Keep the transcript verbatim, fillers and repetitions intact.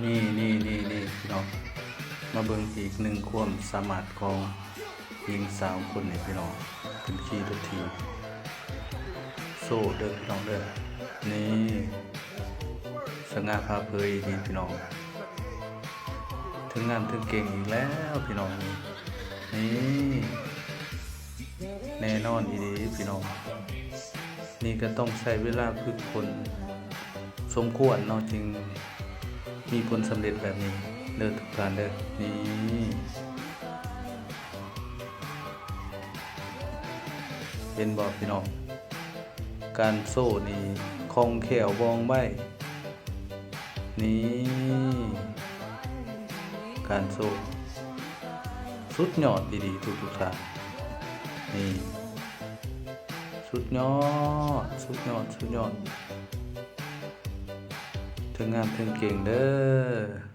นี่นี่นี่นี่พี่น้อง มาเบิ่งอีกหนึ่งความสามารถของหญิงสาวคนนี้พี่น้อง เป็นขี่รถถีบโซ่เด้อพี่น้องเด้อ นี่ สง่าผ่าเผยดีพี่น้อง ถึงงานถึงเก่งอีกแล้วพี่น้อง นี่ แน่นอนอีหลีพี่น้อง นี่ก็ต้องใช้เวลาฝึกฝนสมควรเนาะ จึงมีผลสำเร็จแบบนี้เด้อทุกท่านเด้อ นี่ เห็นบ่พี่น้อง การโซ่นี่คล่องแคล่วว่องไว นี่ การโซ่ สุดยอดดีๆทุกๆท่าน นี่ สุดยอด สุดยอด สุดยอด ถึงงานถึงเก่งเด้อ